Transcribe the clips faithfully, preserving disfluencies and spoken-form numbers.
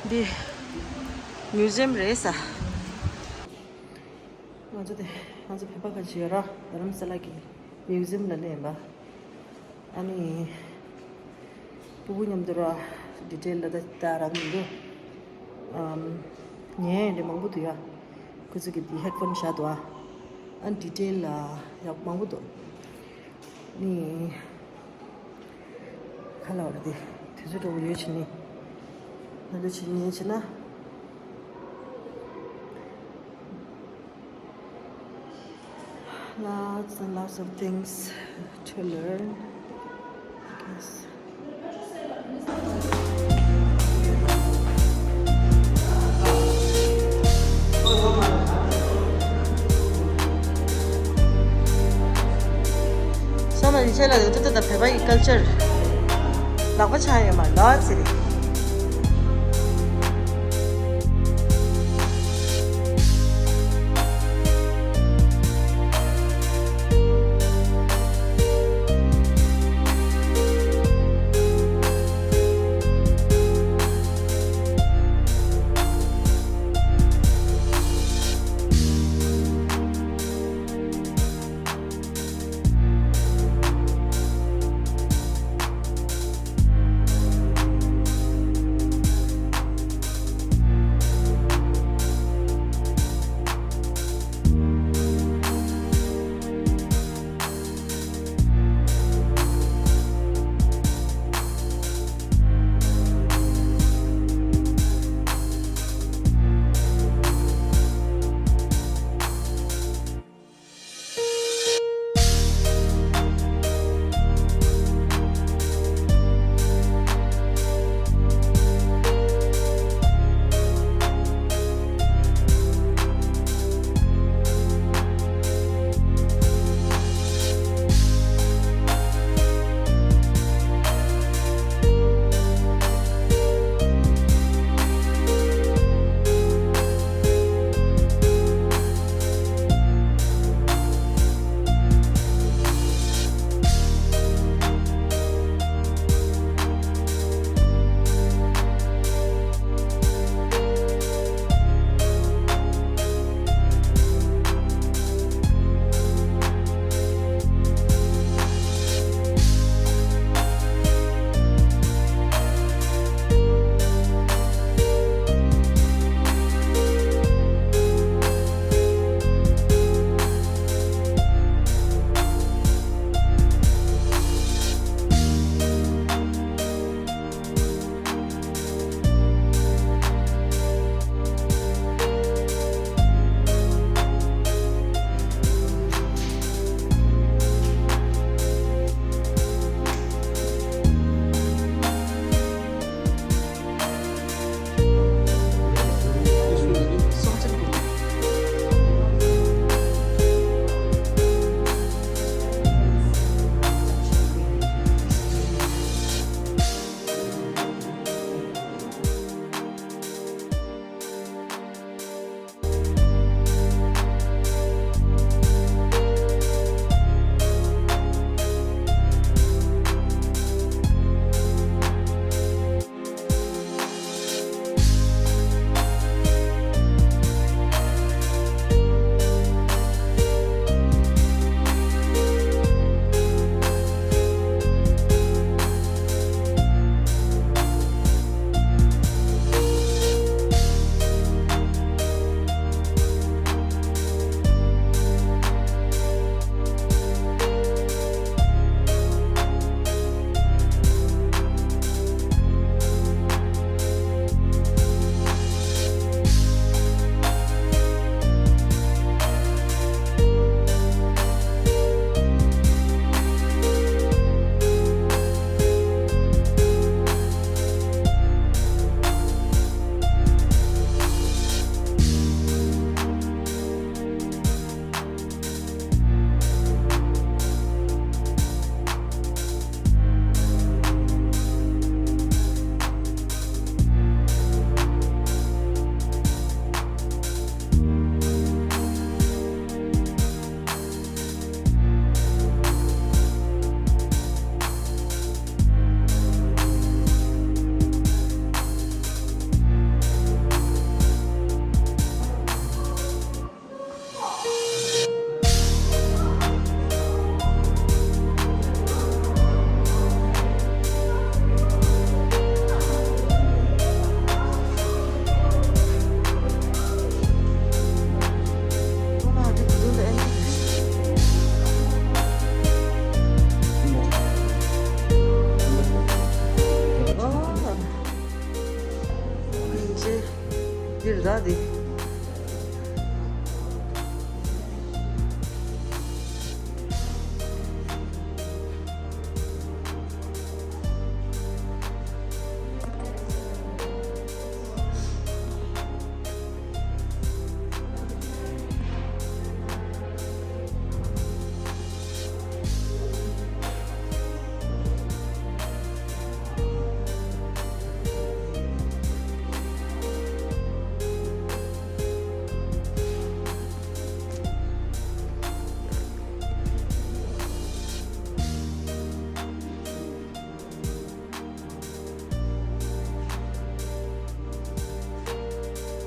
འདི་མིའུ་ཛི་ཡམ་རེད་ས། ང་ཚོ་དེ་ང་ཚོ་བོད་པ་ཁ་ཅིག་ཡོད་ར། རྡ་རམ་ས་ལ་གི་མིའུ་ཛི་ཡམ་ལ་སླེབས་ཡིན་པ། ཨ་ནི་སྤུ་གུ་མཉམ་དུ་ར་ཌི་ཊེལ་ལ་ད་ལྟ་རག་མི་འདུག་ཨམ། ཉན་ཡས་འདི་མང་པོ་འདུག་ཡ། ཁོ་ཚོ་གི་འདི་ཧེཌ་ཕོན་བཞག་འདུག་ཨ། ཨ་ཌི་ཊེལ་ལ་ཡག་མང་པོ་འདུག་ནི། ཁ་ལག་རེད་དེ། དུས་ཚོད་འགྲོ་གི་ཡོད་ཕྱིན་ནི། ང་ཚོ་ཕྱིན་ཉེ་ཕྱིན་ན། Lots and lots of things to learn, I guess. སོ་མ་རིན་ཆེན་ལགས་ཀྱིས་ཏུ་ཏུ་དང་བོད་པ་ཡི་ཀལ་ཅར་ལག་པ་འཆང་ཡོད་མ་ལོ་ཚེ་རིང་། འདིར་ད་དེ།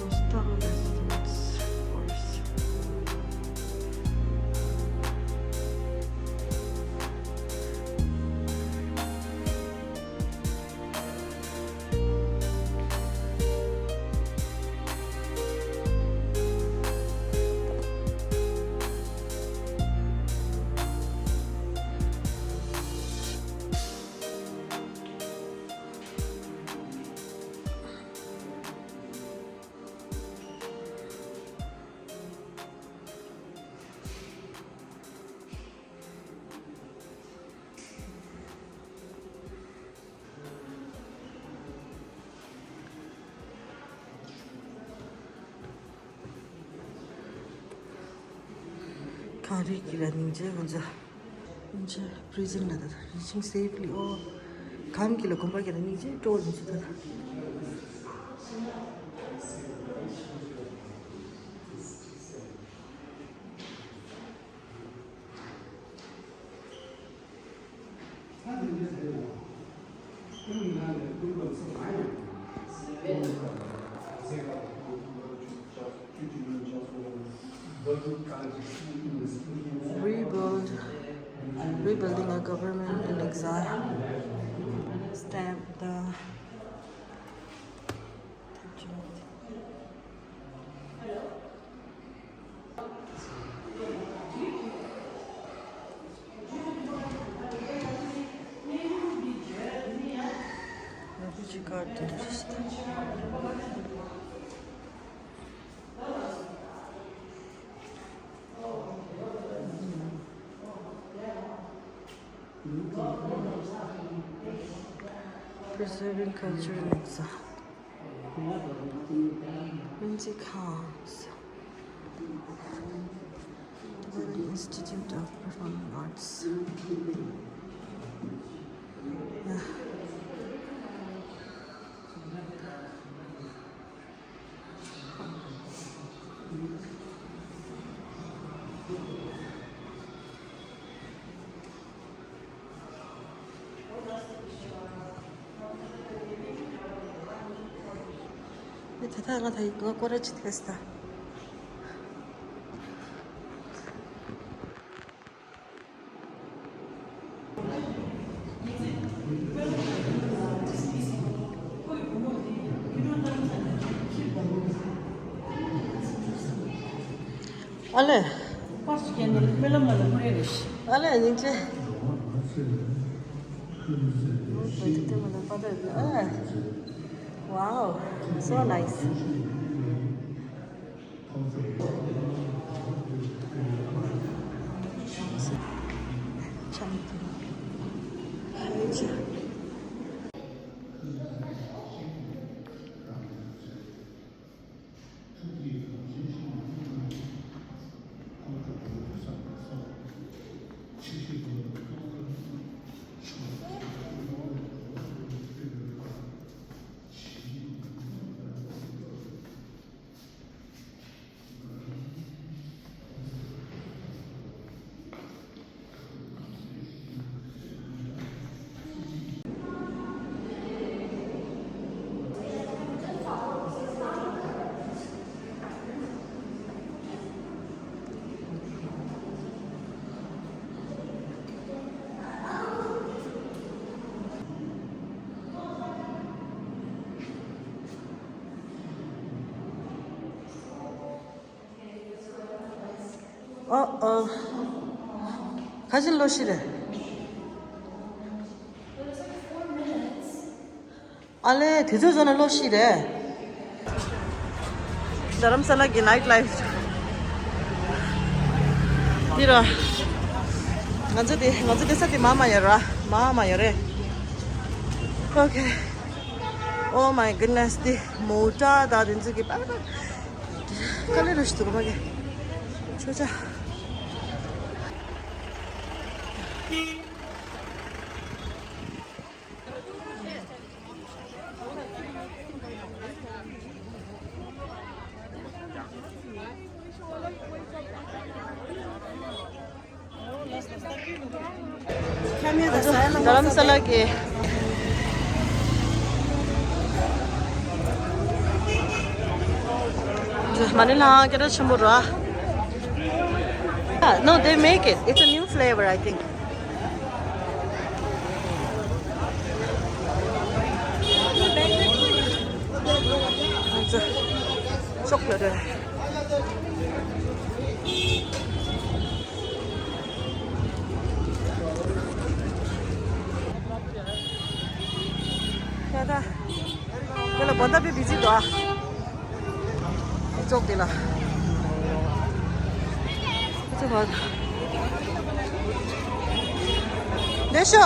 Nostalgia Resorts, of course. གངས་རི་གི་ལ་སྙིང་རྗེ་ང་ཚོ་སྙིང་རྗེ་prison ལ་ད་reaching safely ཨོ། གངས་གི་ལ་དགོན་པ་གི་ལ་སྙིང་རྗེ་སྤྲོ་བ་ཡིན་ཚུལ་ད། Rebuild, rebuilding a government in exile. Stamp the Preserving culture and exile. Whimsy House. Tibet Institute of Performing Arts. Yeah. ད་ལྟ་ང་ད་ཡིག་ང་སྐོར་ར་ཅིག་ཐེས་ད། ཨ་ལེ། ཨ་ལེ་སྙིང་རྗེ། Wow, so nice. ཨོ་ཨོ། ཁ་ཅིག་ལོ་ཤི་རེད། ཨ་ལེ་དེ་ཚོ་བཟོ་ན་ལོ་ཤི་རེད། རྡ་རམ་ས་ལ་གི་night life འདི་ར། ང་ཚོ་དེ་ང་ཚོ་དེ་ས་དེ་མ་མ་ཡོད་ར། མ་མ་ཡོད་རེད། Okay. Oh my goodness. དེ་མོ་ཊ་དང་དེ་ཚོ་གི་པར་པར་དཀའ་ལས་རུ་ཞིག་འདུག་མ་གི་ཆོ་ཆ། རྡ་རམ་ས་ལ་གི་མ་ཎི་ལྷ་ཁང་སྐད་གྲགས་ཆེན་པོ་ར། Ah, no, they make it. It's a new flavor, I think. Chocolate. ཡ་ད། དེ་ལ་དགོང་དག་དཔེ་བི་ཟི་འདུག་ཨ། ཙོག་དེ་ལ། ཙོག་ཧ། ལེ་ཤོ།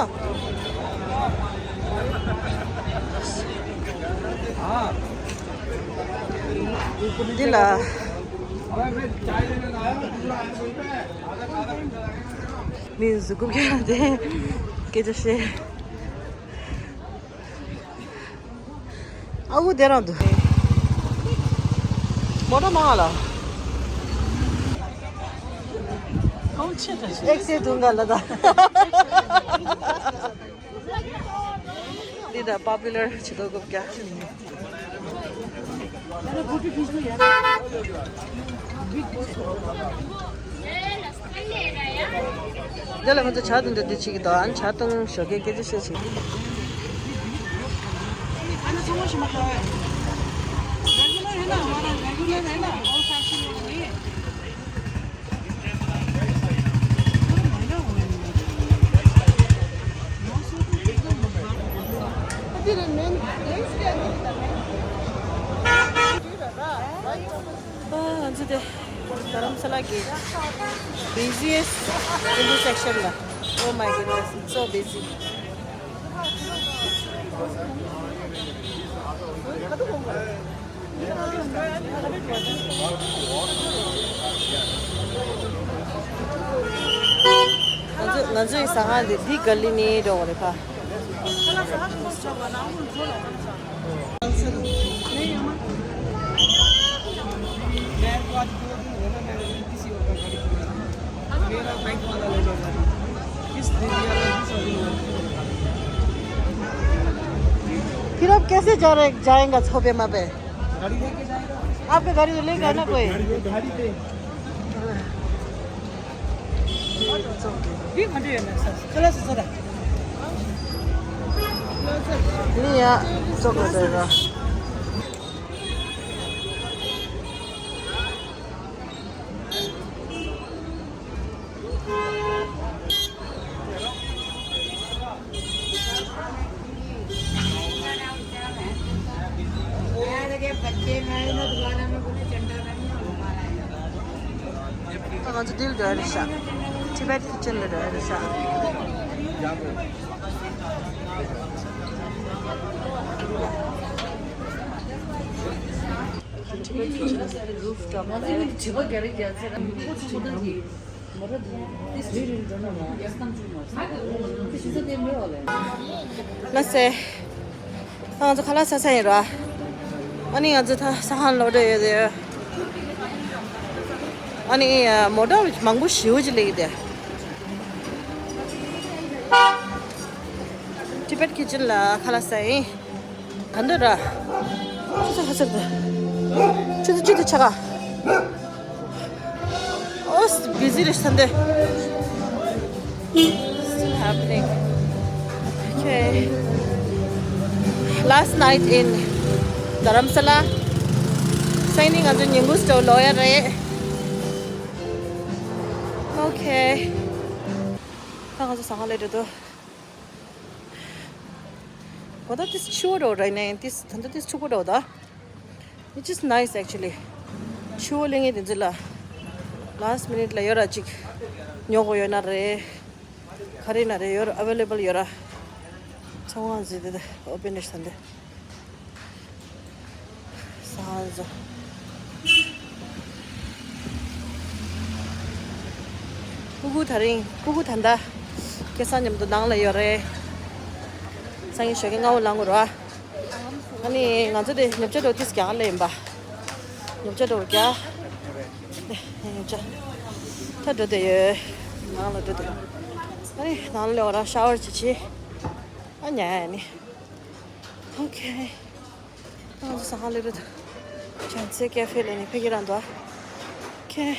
འདི་ལ། མི་གཟུགས་སྐུ་བཀྱག་དེ་སྐད་ཆ་བཤད། ཨ་ཁུ་དེ་རང་འདུག་མོ་ཊ་མང་ལ། ཨེག་སེ་དུང་ག་ལ་ད། འདི་ད་པོ་པུ་ལར་ཆེ་ཏོ་སྐུ་བཀྱག་འདི་ལ་ང་ཚོ་ཇ་དང་འདྲ་འདི་བྱེད་ཀྱི་འདུག་ཨ་ནི་ཇ་དང་ཞོགས་ཀས་སྐད་ཆ་བཤད་བྱེད་ཀྱི། ཨ། ང་ཚོ་དེ་རྡ་རམ་ས་ལ་གི་busiest intersection ལ། Oh my goodness, it's so busy. ང་ཚོ་ང་ཚོའི་ཟ་ཁང་འདི་འདི་ག་ལི་ནི་འགྲོ་བ་རེད་ཕ། फिर अब कैसे जा रहे, जाएगा छोपे मा पे? गाड़ी लेके जाएगा। आपका गाड़ी तो लेगा ना कोई? गाड़ी पे, गाड़ी पे। ང་ཚོ་འདིར་འགྲོ་ཡ་རེད་ཤག Tibet Kitchen ལ་འགྲོ་ཡ་རེད་ཤག Tibet Kitchen rooftop. ལགས་སེ། ད་ང་ཚོ་ཁ་ལག་ཟ་ས་ཡིན་ར། ཨ་ནི་ང་ཚོ་ད་ཟ་ཁང་ལོག་འགྲོ་ཡོད་དེ། ཨ་ནི་མོ་ཊ་མང་པོ་ཞེ་པོ་ཅིག་སླེབས་ཀྱི་དེ། Tibet Kitchen ལ་ཁ་ལག་ཟ་ཡིན། ག་འདོད་ར། ཆུ་ཚོད་ཧ་ཟེར་དུ། ཆུ་ཚོད་བཅུ་དུ་ཆ་ག་ཨོ་སི་བི་ཟི་རེད་ས་འདི། Still happening. Okay. Last night in Dharamsala. སང་ཉིན་ང་ཚོ་ཉིན་གུང་སྤྲོ་ལོག་ཡ་རེད། Okay. ད་ང་ཚོ་ཟ་ཁང་སླེབས་འགྲོ་འདུག་གོ་ད་ཏིས་ཆུ་བོ་རོ་ར་ནས་ཏིས་ད་ད་ཏིས་ཆུ་བོ་རོ་ད། Which is nice actually. ཆུ་བོ་གླེང་ངེས་དེ་ཚོ་ལ། ལཱ་སི་མི་ནིཊ་ལ་ཡོད་ར་ཅིག་ཉོ་དགོས་ཡོད་ན་རེད། ག་རེ་ན་རེད་ཡོད་ར། ཨ་ཝེ་ལེ་བལ་ཡོད་ར། ཚོང་ཁང་ཟེར་དེ་ཨོ་པན་རེད་ས་འདི། ས་ཧང་ཟོ། སྤུ་གུ་དེ་རིང་སྤུ་གུ་ད་ལྟ་སྐལ་བཟང་མཉམ་དུ་ནང་ལ་ཡོད་རེད། སང་ཉིན་ཞོགས་ཀས་སྔ་བོ་ལངས་དགོས་རེད་བ། ཨ་ནི་ང་ཚོ་དེ་ཉོ་ཆ་འགྲོ་དུས་རྒྱ་གར་ལ་ཡིན་པ། ཉོ་ཆ་འགྲོ་རྒྱ། ཉོ་ཆ། ད་འགྲོ་བསྡད་ཡོད། ནང་ལ་འགྲོ་བསྡད་ཡོད། ཨ་ནི་ནང་ལ་ཡོད་ར་ཤ་ཝར་ཅིག་བྱེད། ཨ་ཉལ་ཡ་ནི། ཨོ་ཁེ། ང་ཚོ་ས་ཧང་ལེ་རུ་དུ། ཅན་ཚེ་ཀེ་ཧྥེ་ལ་ནི་ཕ་གི་རང་དུ། ཨོ་ཁེ།